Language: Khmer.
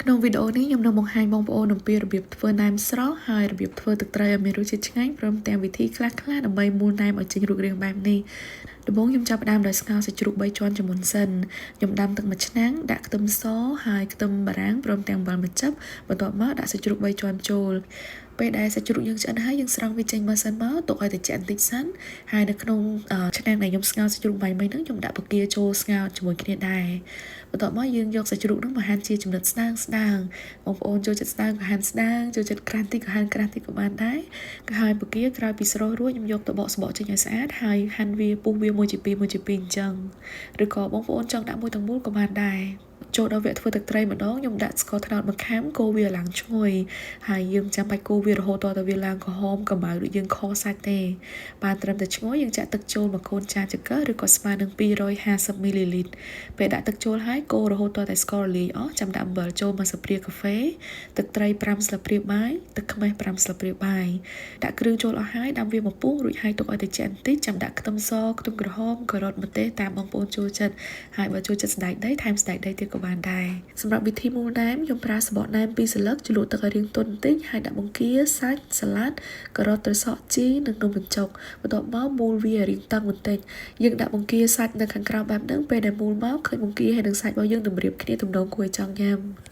ក្នុងវីដេអូនេះខ្ញុំនឹងបង្ហាញបងប្អូនអំពីរបៀបធ្វើណែមស្រស់ហើយរបៀបធ្វើទឹកត្រីឲ្យមានរសជាតិឆ្ងាញ់ព្រមទាំងវិធីខ្លះៗដើម្បីមូលណែមឲ្យចេញរូបរាងបែបនេះដំបូងខ្ញុំចាប់ផ្ដើមដោយស្ងោរសាច់ជ្រូក3ជាន់ជាមុនសិនខ្ញុំដាំទឹកមួយឆ្នាំងដាក់ខ្ទឹមសហើយខ្ទឹមបារាំងព្រមទាំងអំបិលមួយចិបបន្ទាប់មកដាក់សាច់ជ្រូក3ជាន់ចូលពេលដែលសាច់ជ្រូកយើងឆ្អិនហើយយើងស្រង់វាចេញមកសិនមកទុកឲ្យត្រជាក់បន្តិចសិនហើយនៅក្នុងឆ្នាំងដែលខ្ញុំស្ងោរសាច់ជ្រូកបាយមិញហ្នឹងខ្ញុំដាក់បង្គាចូលស្ងោរជាមួយគ្នាដែរបន្ទាប់មកយើងយកសាច់ជ្រូកហ្នឹងមកហាន់ជាចំណិតស្ដើងស្ដើងបងប្អូនចូលចិត្តស្ដើងក៏ហាន់ស្ដើងចូលចិត្តក្រាស់តិចក៏ហាន់ក្រាស់តិចក៏បានដែរហើយបង្គាក្រោយពីស្រុះរួចខ្ញុំយកទៅបកសបកចេញឲ្យស្អាតហើយហាន់វាពុះវាមួយជាពីរមួយជាពីរអញ្ចឹងឬក៏បងប្អូនចង់ដាក់មួយទាំងមូលក៏បានដែរចូលដល់វគ្គធ្វើទឹកត្រីម្ដងខ្ញុំដាក់ស្ករត្នោតមួយខាំកូរវាឡើងឈ្ងុយហើយយើងចាំបាច់កូរវារហូតដល់តែវាឡើងក្រហមកម្ៅដូចយើងខសាច់ទេបានត្រឹមតែឈ្ងុយយើងចាក់ទឹកចូលមួយកូនចានចង្កឹះឬក៏ស្មើនឹង250មីលីលីត្រពេលដាក់ទឹកចូលហើយកូររហូតដល់តែស្កររលាយអស់ចាំដាក់អំបិលចូលមួយស្លាបព្រាកាហ្វេទឹកត្រី5ស្លាបព្រាបាយទឹកខ្មេះ5ស្លាបព្រាបាយដាក់គ្រឿងចូលអស់ហើយដាំវាមួយពុះរួចហើយទុកឲ្យត្រជាក់បន្តិចចាំដាក់ខ្ទឹមសខ្ទឹមក្រហមការ៉ុតម្ទេសតាមបងប្អូនចូលចិត្តហើយបើចូលចិត្តសណ្តែកដីថែមសណ្តែកដីទៀតក៏បានដែរសម្រាប់វិធីមូលណែមខ្ញុំប្រើសបកណែម2សន្លឹកជ្រលក់ទឹកឲ្យរាងទន់បន្តិចហើយដាក់បង្គាសាច់សាឡាត់ការ៉ុតត្រសក់ជីនិងនំបញ្ចុកបន្ទាប់មកមូលវាឲ្យរាងតឹងបន្តិចយើងដាក់បង្គាសាច់នៅខាងក្រៅបែបហ្នឹងពេលដែលមូលមកឃើញបង្គាហើយនិងសាច់របស់យើងតម្រៀបគ្នាទំនងគួរឲ្យចង់ញ៉ាំ។